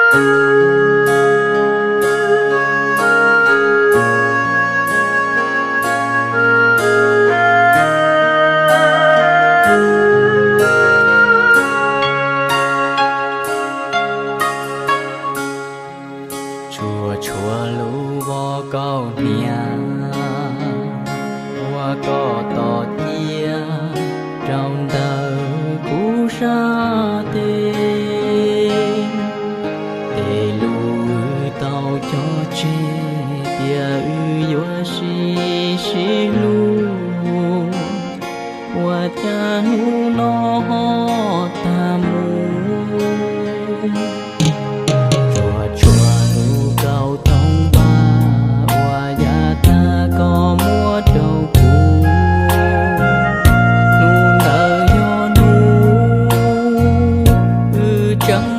Tsuas tshuav lub voj kaus hniav uas koj tos cia rau ntawm kuv sab tes, es lub wb tau cog tseg tias wb yuav sib sib hlub ua cas hnub no ho tag mus. Tsuas tshuav lub kaus tooj npab uas yav tag koj muab rau kuv, hnub ntawd yog hnub wb tseem